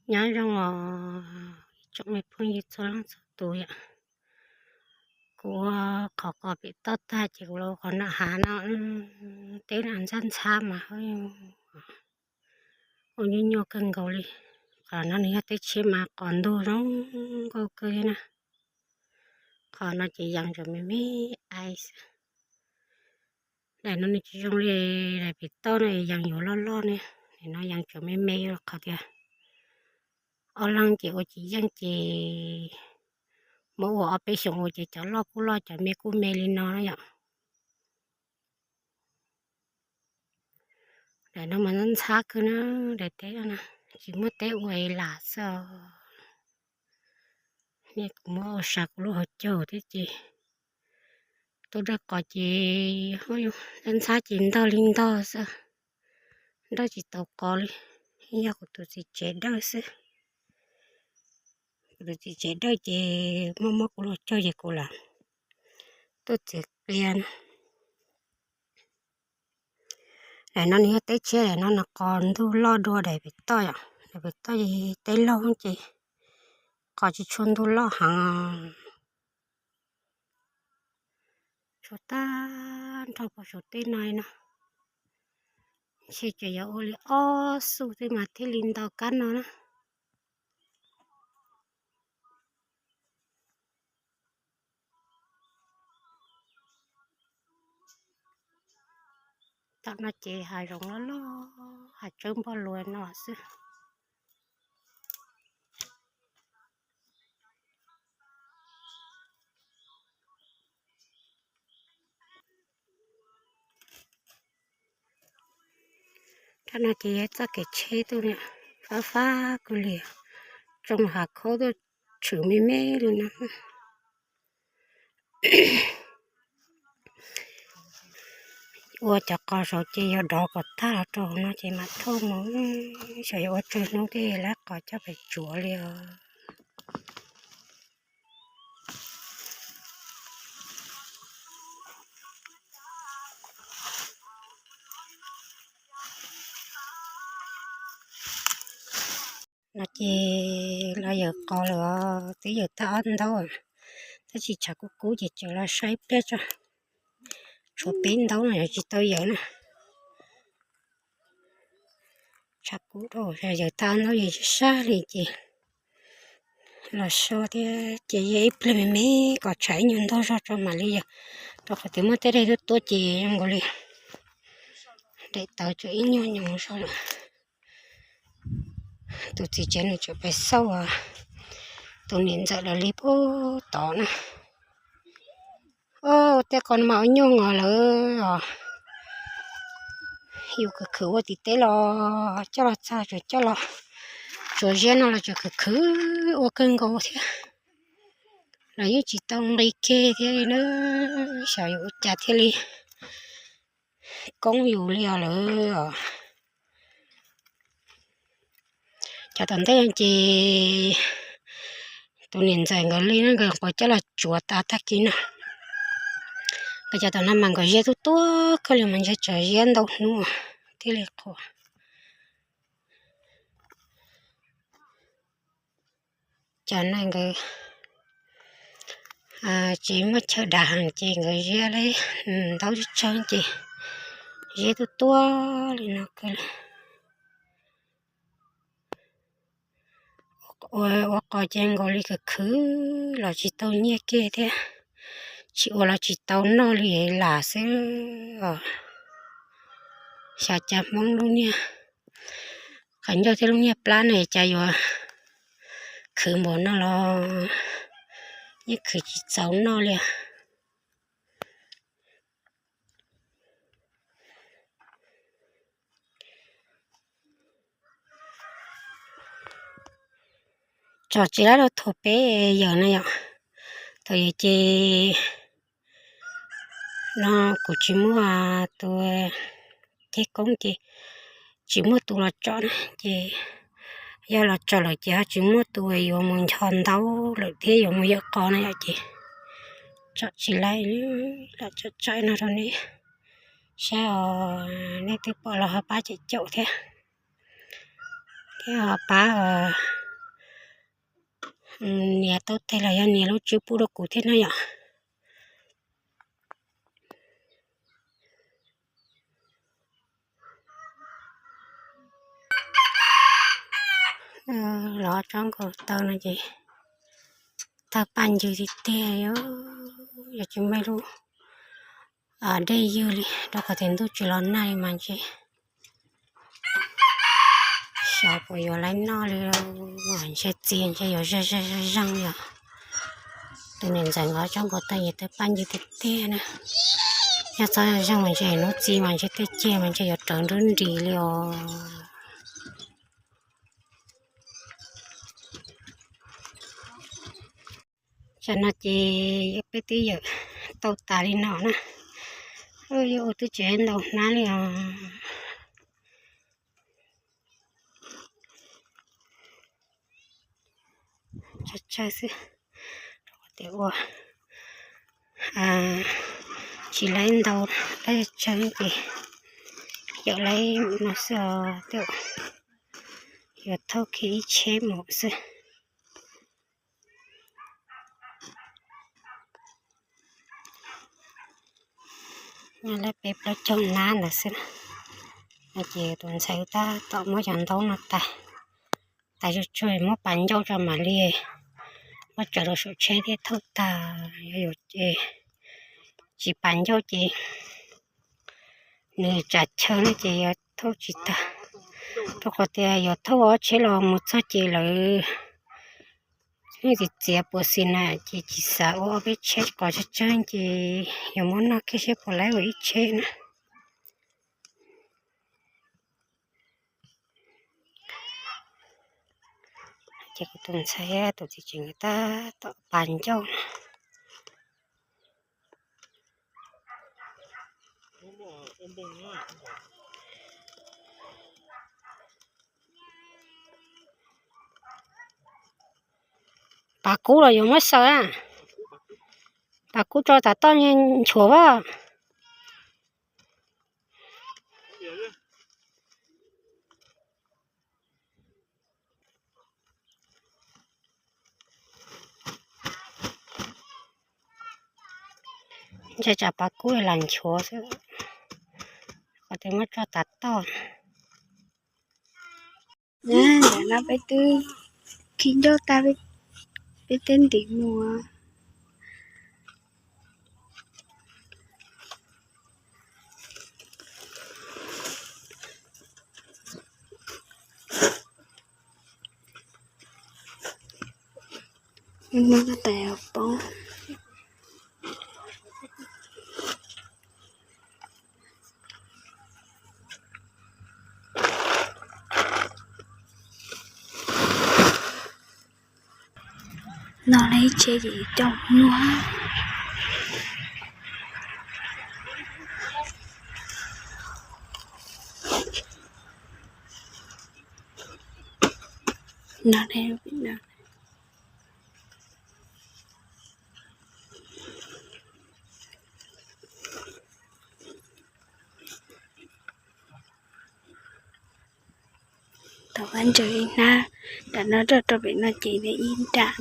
Nyob zoo os ib tsoom me phooj ywg txhua leej txhua tus yom. Kuv ua qhov qos pem toj tag ces kuv los ua qhov nram hav no, teb nram ntxhab ntxhab mas ua nyuaj nyuaj kawg nkaus li. Qhov no nws yog teb tsheb mas qos ntug zoo nkauj kawg li na. Qhov no ces yees tsuas me me aiv xwb. Daim no nws tsis zoo li daim pem toj no, yees yuav loj loj ne. Daim no yees tsuas me me los qhov tias ob leeg ces ua tsis yeej ces muab ua ob peb xyoos ua ces cov loj kuj loj cov me kuj me li no na yom. Daim no mas ntxhab kawg na, daim teb no tsis muaj teb ua es lam xwb os. Nej kuv muab ua sa kuv lub hauv caug thiab ces tuaj dawj qos ces ntxhab ces ntog li ntog xwb, dawj tsis tau qos li. Yog kuv tus txiv tsev dawj xwb. Kuv tus txiv tsev dawj ces muaj muab kuv los cog ces kuv lam tuaj txiav qia na. Daim no nws yog teb tsheb, daim no nws qos ntug loj dua daim pem toj yom. Daim pem toj teb laug ces qos tsis tshua ntug loj heev. Tshuav tag nrho puag saum tej no no, ntshe tseem yuav ua li ob xuj tej mas thiaj li ntau kab no na. Tom no ces hav zoov loj loj, hav tsawb npog luas no xwb. Tom no ces yog txoj kev tsheb tuaj, fab fab kawg li, tsoo hav khaub tuaj tshwm me me li no. Ua cov qos saud ces yog dov kom tag los rau hauv no ces mam thauj mus, xyov yuav ua tsawg hnub thiaj lab qos coj pem tsuav li os. No ces los yawm qos lawm, twb yawm tag ob ntaub, tab sis tshav kub kub ces tseem los saib ib pliag tso. Tshuav peb ntaub no yog tsis tau yawm na. Tshav kub dhau, yawm tag ob ntaub ces sab sab li ces los so thiab ces yog ib pliag me me kom tshav ib nyuag ntog zog tso mam li yawm, rau qhov tias muaj tej dej tuaj tuaj ces zoo nkaus li daim tawv tsuas ib nyuag nyuag zog lawm. Tus txiv tsev nws tseem pem xauj tus niam ntxawm lawv li puag tod na. Ua tej qos no mas ua nyuaj os lawm os. Yus khwv khwv ua tim teb los coj los txog tsuas coj los tsuav ziab no los tsuas khwv khwv ua kawg nkaus thiab. Los yeej tsis tau nqi kiag thiab li na, xyov yuav ua cas thiaj li koob yus li os lawm os. Cov tom ntej ces tus niam ntxawm nkawd li na, nkawd quav coj los tsuav tas tag kis no. Nkawd cov tom no mas nkawd ziab tuaj tuaj kawg li mas ntshe tsam ziab ntau hnub thiaj li qhuav. Cov no nkawd tsis muaj chaw dav heev ces nkawd ziab li ntaub tsawg tsawg ces ziab tuaj tuaj li no kawg li. Ua qos ces nkaus li khwv khwv los tsis tau nyiaj kiag thiab, tsis ua los tsis tau noj li lam xwb os. Xyov cas Hmoob lub niag qhov ncauj thiab lub niag plab no cas yuav khwv npaum no los yeej khwv tsis txaus noj li. Tsom tsis laib rau thaum peb yawm no yom. Thaum yawm ces no kuv tsis muaj tus ceg koob ces tsis muaj tus los tsom na ces yog los tsom lawm ces ho tsis muaj tus yuav mus ncho ntaub lawm thiab yuav mus yawm qos no yom ces tsom tsis laib li. Los tsom tsom no rau nej saib os, nej twb pom los ho pab caum caum thiab, thiab ho pab nias tau teg los yog nias lub tswb pub rau kuv thiab na yom. Los tsob nkaus taw no ces tawg paj ncw tiag tiag, yog tsis muaj lub dej ywg li rau qhov tias ntuj tsis los nag li mas ntshe xyov puas yuav laib noj li. Ntshe txias ntshe yuav zeeg zeeg zeeg li os. Tus niam ntxawm nkawd tsob nkaus taw ces tawg paj ncw tiag tiag na. Nyob txhob zeeg mas ntshe hnub txi mas ntshe tej ceg mas ntshe yuav rawv nrub nris li os. Tsam no ces peb twb yawm tau tas li no na. Yuav ua twb tseem ntau hnab li os. Tsawg tsawg xwb, rau qhov tias ua tsis laib ntau, laib tsawg ces yawm laib no xwb os, tej zaum yuav thauj kiag ib tsheb mus xwb. Nyob li peb plaub caug hnab ntawd xwb na. No ces tus ntxhais tab tom muab cov ntaub no tas, tas tsuag tsuag muab pas ncauj tso mam li muab tso rau saum tsheb thiab thauj tag. Yog yuav tsis pas ncauj ces nws tsam chaw no ces yuav thauj tsis tag, rau qhov tias yuav thauj ob tsheb los mus txog ces lawv yeej txiav txiav puas xis na, ces tsis xav ua ob peb tsheb qos tsawg tsawg ces yuav muab noj kiag seb puas laib ua ib tsheb na. Ces kuv tus ntxhais tus txiv tsev nkawd tab tom pas ncauj na. Pas kub los yuav muab xaws na. Pas kub tso tav toj nchuav as. Ntshe tsam pas kub lam nchuav xwb, qhov tias muab tso tav toj. Ntawm no peb twb khi ncauj tag, peb twb ntim mus. Mus tais poob. No lawv ib tsheb ces coj mus muag. No lawv pem no. Tau qab ntsaws ib hnab, nram no rau rau pem no ces ib nram ntag.